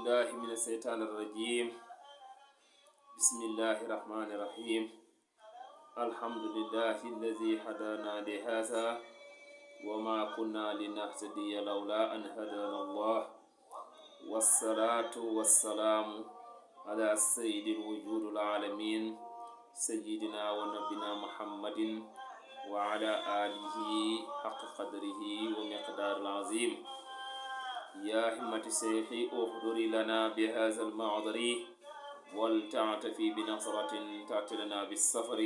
بالله من الشيطان الرجيم. بسم الله الرحمن الرحيم. الحمد لله الذي هدانا لهذا وما كنا لنهتدي لولا أن هدانا الله، والصلاة والسلام على سيد الوجود العالمين سيدنا ونبينا محمد وعلى آله حق قدره ومقدار العظيم. يا همة الشيخ احضري لنا بهذا المعذر ولتعتفي بنصرة تأتي لنا بالسفر.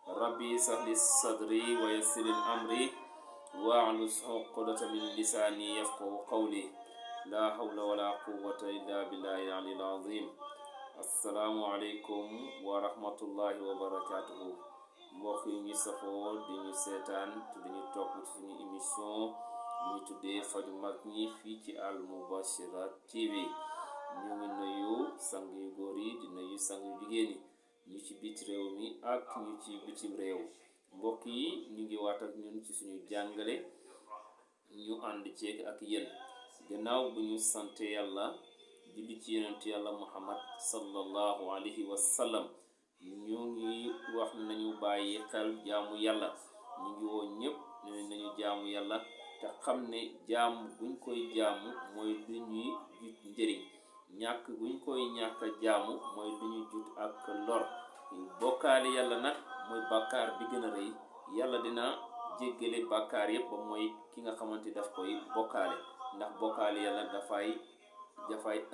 ربي سهل الصدر ويسر الأمر واعلس عقدة من لساني يفقه قولي. لا حول ولا قوة إلا بالله العلي العظيم. السلام عليكم ورحمة الله وبركاته. mbokk yi ñu safoo di ñu seetaan te dañu topp suñu émission ñu tuddee faju mag ñi fii ci Al Moubachira TV. ñu ngi nuyu sang yu góor yi di nuyu sang yu jigéen yi, ñu ci biti réew mi ak ñu ci bitim réew. mbokk yi ñu ngi waat ak ñun ci suñu jàngale, ñu ànd ceeg ak yéen gannaaw bu ñu sante yàlla julli ci yonent yàlla Muhammad sallallahu alayhi wa sallam. ñu ngi wax nañu bàyyi xel jaamu yàlla. ñu ngi woo ñëpp nañu jaamu yàlla te xam ne jaamu buñ koy jaamu mooy lu ñuy jut njëriñ, ñàkk buñ koy ñàkk jaamu mooy lu ñuy jut ak lor. bokkaale yàlla nag mooy bàkkaar bi gën a rëy. yàlla dina jéggale bàkkaar yëpp ba mooy ki nga xamante daf koy bokkaale, ndax bokkaale yàlla dafay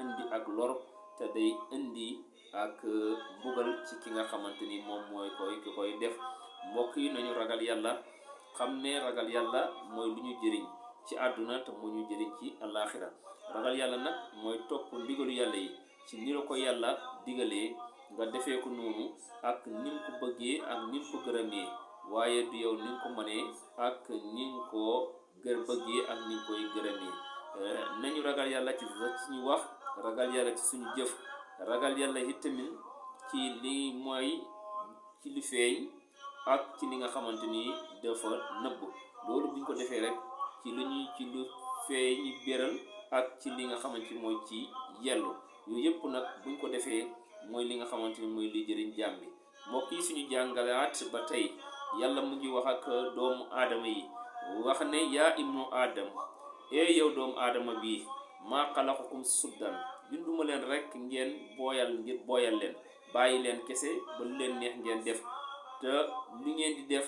indi ak lor te day indi ak mbugal ci ki nga xamante ni moom mooy ki koy def. mbokk yi nañu ragal yàlla, xam ne ragal yàlla mooy lu ñu jëriñ ci àdduna te moo ñu jëriñ ci àllaaxira. ragal yàlla nag mooy topp ndigalu yàlla yi ci ni la ko yàlla digalee nga defee ko noonu ak nim ko bëggee ak nim ko gërëmee, waaye du yow ni nga ko mënee ak ni nga ko bëggee ak ni nga koy gërëmee. nañu ragal yàlla ci suñu wax, ragal yàlla ci suñu jëf, ragal yàlla itamit ci li mooy ci li feeñ ak ci li nga xamante ni dafa nëbb. loolu buñ ko defee rek ci lu feeñ béral ak ci li nga xamante ni mooy ci yellu, yooyu yëpp nag buñ ko defee mooy li nga xamante ni mooy li jëriñ jaam bi. mbokk yi suñu jàngalaat ba tey yàlla mu ngi wax ak doomu aadama yi, wax ne yaa ibnu aadam, yow doomu aadama bi, maa xalaqakum suddan, binduma leen rek ngeen booyal leen, bàyyi leen kese ba lu leen neex ngeen def. te li ngeen di def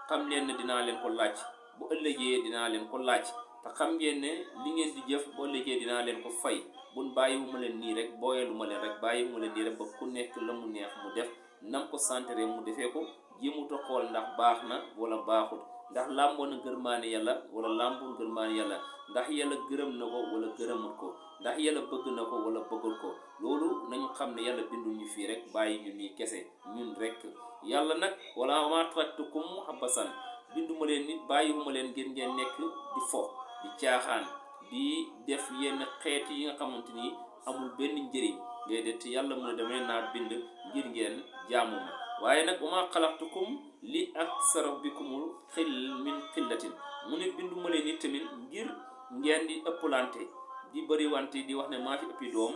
xam leen ne dinaa leen ko laaj bu ëllëgee, dinaa leen ko laaj. te xam ngeen ne li ngeen di jëf bu ëllëgee dinaa leen ko fay. bun bàyyiwuma leen nii rek, booyaluma leen rek, bàyyiwuma leen nii rek ba ku nekk la mu neex mu def, nam ko santere mu defee ko, jéemuta xool ndax baax na wala baaxul, ndax làmboo na gërmaane yàlla wala làmbul gërmaane yàlla, ndax yàlla gërëm na ko wala gërëmul ko, ndax yàlla bëgg na ko wala bëggul ko. loolu nañu xam ne yàlla bindul ñu fii rek bàyyi ñu nii kese ñun rek. yàlla nag wala ma taraktukum habasan, binduma leen nit, bàyyiwuma leen ngeen nekk di fo, di caaxaan, di def yenn xeet yi nga xamante ni amul benn njëriñ. déedéet, yàlla mu ne dama leen naa bind ngir ngeen jaamu ma. waaye nag wa ma xalaqtukum li aksara bikumul min xillatin, mu ne binduma leen nit tamit ngir ngeen di ëpplante, di bëri wante, di wax ne maa fi ëppi doom,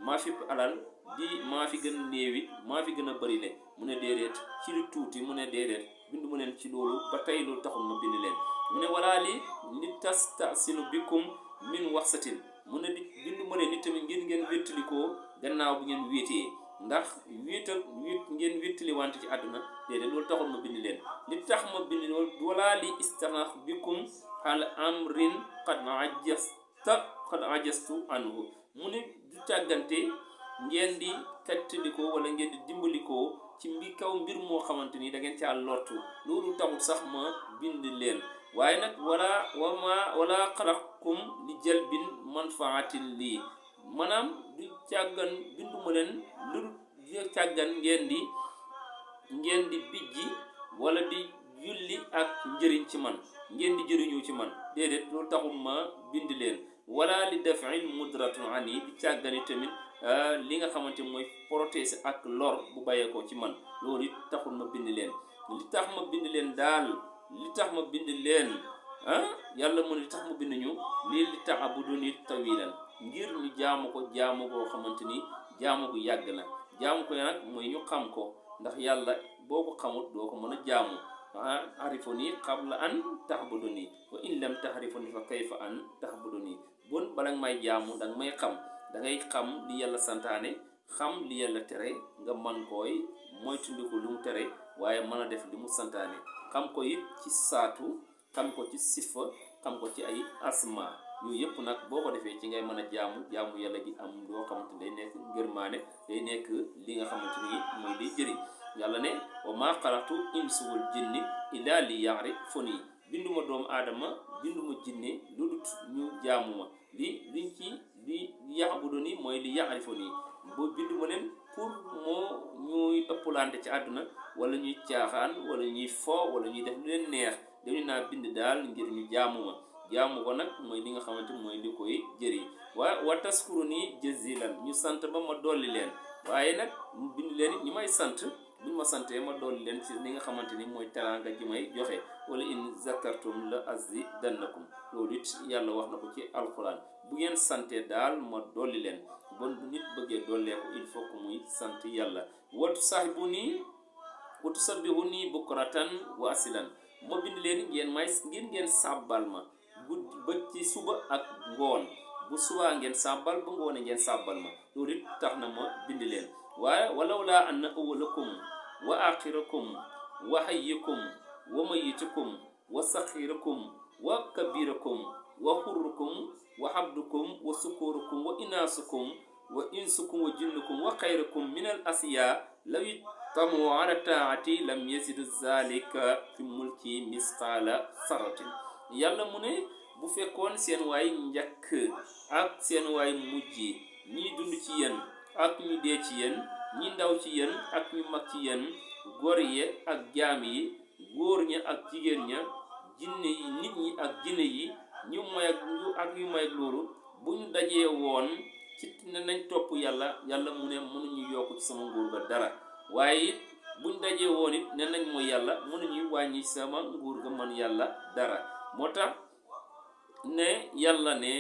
maa fi ëpp alal, di maa fi gën a néewit, maa fi gën a bëri le. mu ne déedéet, ci lu tuuti mu ne déedéet, binduma leen ci loolu. ba tey loolu taxul ma bind leen. mu ne walaa li tastasinu bikum min waxsatin, mu ne binduma leen nit tamit ngir ngeen wéttalikoo gannaaw bu ngeen wéetee, ndax ngeen wéttali wante ci àdduna. déedéet, loolu taxul ma bind leen. li tax ma bind loolu walaa li istanax bikum al amrin qad ajastu anhu, mu ne du càggante ngeen di xettalikoo wala ngeen di dimbalikoo ci kaw mbir moo xamante ni da ngeen caa lottu. loolu taxul sax ma bind leen. waaye nag wala xalaqkum li jalbin manfaatin lii, maanaam du càggan, binduma leen lu càggan ngeen di bijji wala di julli ak njëriñ ci man, ngeen di jëriñu ci man. déedéet, loolu taxul ma bind leen. wala li daf'il mudratun ani, di càggani tamit li nga xamante mooy protéger ak lor bu bàyyeekoo ci man. loolu it taxul ma bind leen. li tax ma bind leen daal, li tax ma bind leen yàlla mu ne li tax mu bind ñu lii li ta'buduni tawilan, ngir ñu jaamu ko jaamu goo xamante ni jaamu gu yàgg la. jaamu ko nag mooy ñu xam ko, ndax yàlla boo ko xamut doo ko mën a jaamu. arifuni qabla an taxbuduni wa in lam taxrifuni fa kayfa an taxbuduni. bon bala nga may jaamu danga may xam, dangay xam li yàlla santaane, xam li yàlla tere, nga man koy moytundiku lu mu tere waaye mën a def li mu santaane. xam ko it ci saatu, xam ko ci sifa, xam ko ci ay asma. yooyu yëpp nag boo ko defee ci ngay mën a jaamu yàlla gi am loo xamante ni day nekk ngërmaane, day nekk li nga xamante ni mooy day jëriñ. yàlla ne wa maa xalaqtu insa wal jinni illa li ya'rifuni. binduma doomu aadama, binduma jinne lu dut ñu jaamu ma. liñ ci li ya'buduni mooy li ya'rifuni. boo binduma leen pour moo ñuy ëppalante ci àdduna wala ñuy caaxaan wala ñuy fo wala ñuy def lu leen neex. dañu naa bind daal ngir ñu jaamu ma. jaamu ko nag mooy li nga xamante mooy li koy jëriñ. wa taskuruni jazilan, ñu sant ba ma dolli leen. waaye nag mu bind leen ñu may sant, buñ ma santee ma dolli leen ci li nga xamante ni mooy teraanga ji may joxe. wala in zakartum la azidannakum. loolu it yàlla wax na ko ci alquran. bu ngeen santee daal ma dolli leen. bon bu nit bëggee dolleeku il faut que muy sant yàlla. watu sabbihuni bukratan wa asilan. ma bind leen ngeen sàbbal ma ba ci suba ak ngoon. bu subaa ngeen sàbbal, bu ngoone ngeen sàbbal ma. loolu it tax na ma bind leen. waaye walaw laa anna awwalakum wa axirakum wa hayyakum wa mayitakum wa saxirakum wa kabirakum wa xurrukum wa habdukum wa sukurukum wa inaasukum wa insukum wa jinnukum wa xayrakum min al asiya law ittamu ala taati lam yasidu zalika fi mulki misqaala saratin. yàlla mu ne bu fekkoon seen waay njëkk ak seen waay mujj, ñii dund ci yéen ak ñu dee ci yéen, ñi ndaw ci yéen ak ñu mag ci yéen, góor yi ak jaam yi, góor ña ak jigéen ña, jinne yi, nit ñi ak jinne yi, ñu moy ak yu moy ak loolu, bu ñu dajee woon ci ne nañ topp yàlla, yàlla mu ne mënuñu yokk ci sama nguur ga dara. waaye it buñ dajee woon it ne nañ mooy yàlla, mënuñu wàññi sama nguur ga man yàlla dara. moo tax ne yàlla ne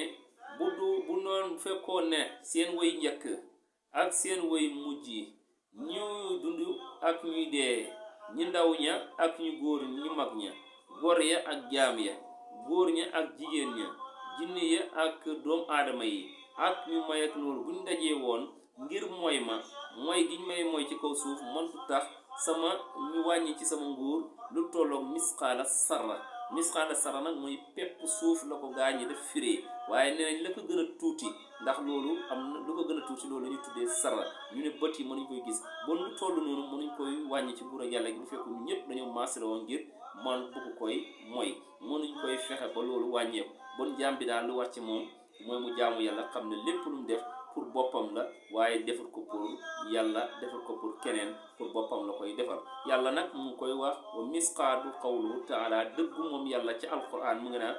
bu noon fekkoon ne seen way njëkk ak seen way mujj, ñu dund ak ñuy dee, ñi ndaw ña ak ñu góor ñu mag ña, góor ya ak jaam ya, góor ña ak jigéen ña, jinne ya ak doomu aadama yi, ak ñu may ak loolu buñ dajee woon ngir mooy ma, mooy giñ may mooy ci kaw suuf mëntu tax sama ñu wàññi ci sama nguur lu tolloog misqaala sarra nag mooy pepp suuf la ko gaañi def firee. waaye nee nañ la ko gën a tuuti, ndax loolu am na lu ko gën a tuuti, loolu la ñu tuddee sarra. ñu ne bët yi mënuñ koy gis, bon lu toll noonu mënuñ koy wàññi ci nguur ak yàlla gi. bu fekk ñu ñëpp dañoo maasale woon ngir man bëgg koy mooy, mënuñ koy fexe ba loolu wàññeeku. bon jaam bi daal lu war ci moom mooy mu jaamu yàlla, xam ne lépp lu mu def pour boppam la, waaye deful ko pour yàlla, deful ko pour keneen, pour boppam la koy defal. yàlla nag mu ngi koy wax wa misqaadu qawluhu taala, dëggu moom yàlla ci alquran mu ngi naan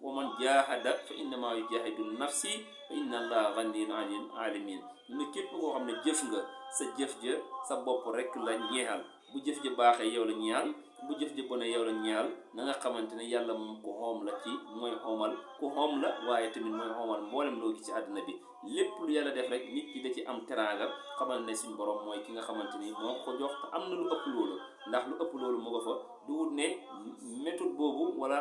wa man jahada fa innama yujahidu nafsi fa inna allaha ganiyyun anil alamin. ne képp koo xam ne jëf nga, sa jëf ja sa bopp rek la ñeexal. bu jëf ja baaxee yow la ñeexal, bu jëf ja bone yow la ñeexal. na nga xamante ne yàlla moom ku xoom la ci mooy xoomal ku xoom la, waaye tamit mooy xoomal mboolem loo gis ci àdduna bi. lépp lu yàlla def rek nit ki da ci am teraanga, xamal ne suñ borom mooy ki nga xamante ni moo ko jox te am na lu ëpp loolu. ndax lu ëpp loolu mu nga fa du wut ne méthode boobu wala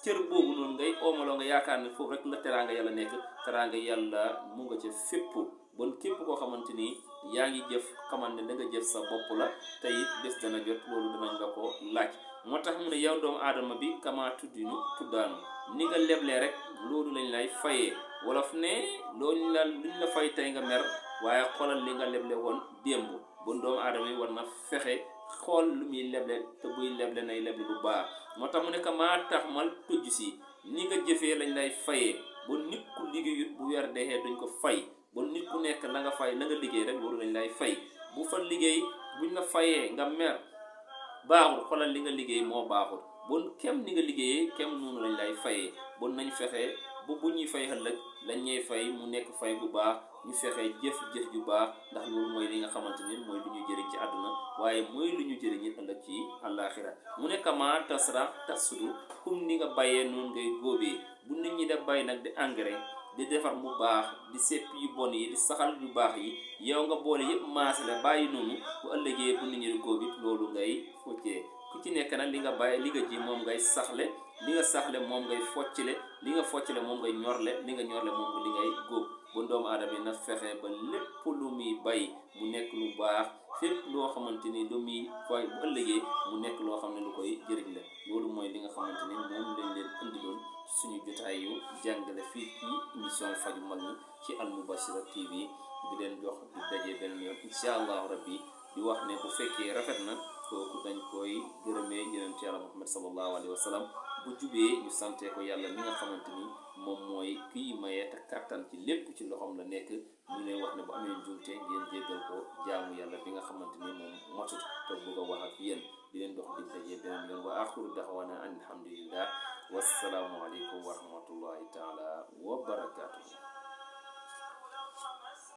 cër boobu noonu ngay oomaloo nga yaakaar ne foofu rek la teraanga yàlla nekk. teraanga yàlla mu nga ca fépp. bon képp koo xamante ni yaa ngi jëf, xamal ne da nga jëf sa bopp la, te it bés dana jot loolu danañ la ko laaj. moo tax mu ne yow doomu aadama bi kama tuddinu tuddaanu, ni nga leblee rek loolu lañ lay fayee. wolof ne luñ la fay tey nga mer, waaye xoolal li nga leble woon démb. bon doomu aadama yi war na fexe xool lu muy leble, te buy leble nay leble bu baax. moo tax mu ne kama tax mal tujj si, ni nga jëfee lañ lay fayee. bon nit ku liggéeyut bu weer deexee duñ ko fay. bon nit ku nekk la nga fay, la nga liggéey rek loolu lañ lay fay. bu fa liggéey buñ la fayee nga mer baaxul, xoolal li nga liggéey moo baaxul. bon kem ni nga liggéeyee kem noonu lañ lay fayee. bon nañ fexe bu ñuy fay ëllëg lañ ñuy fay mu nekk fay bu baax. ñu fexe jëf ju baax, ndax loolu mooy li nga xamante ni mooy lu ñu jëriñ ci àdduna, waaye mooy lu ñu jëriñ ëllëg ci àllaaxira. mu ne kama tasra tasudu, kum ni nga bayee noonu ngay góobee. bu nit ñi da bay nag di engrais di defar mu baax di seppi yu bon yi di saxal yu baax yi yow nga boole yëpp maasale bàyyi noonu bu ëllëgee bu nit ñi di góob it loolu ngay foccee ku ci nekk nag li nga bàyyi li nga ji moom ngay saxle li nga saxle moom ngay foccile li nga foccile moom ngay ñorle li nga ñorle moom li ngay góob bu doomu aadama yi na fexe ba lépp lu muy bay mu nekk lu baax fépp loo xamante ni lu muy fay bu ëllëgee mu nekk loo xam ne lu koy jëriñ la loolu mooy li nga xamante ni moom lañ leen indiloon suñu jotaay yu jàngale fii ci émission faju mag ñi ci Al Moubachira TV di leen jox di daje benn yoon incha allahu rabbi di wax ne bu fekkee rafet na kooku dañ koy gërëmee yonent yàlla Muhammad sallallahu alayhi wa sallam bu jubee ñu sante ko yàlla mi nga xamante ni moom mooy kii maye te kattan ci lépp ci loxoom la nekk ñu leen wax ne bu amee njuumte ngeen jéggal ko jaamu yàlla bi nga xamante ni moom motut te bëgg a wax ak yéen di leen dox di daje beneen yoon wa axiru daxwaana an alhamdulillah wassalaamu aleykum wa rahmatullahi taala wa barakaatu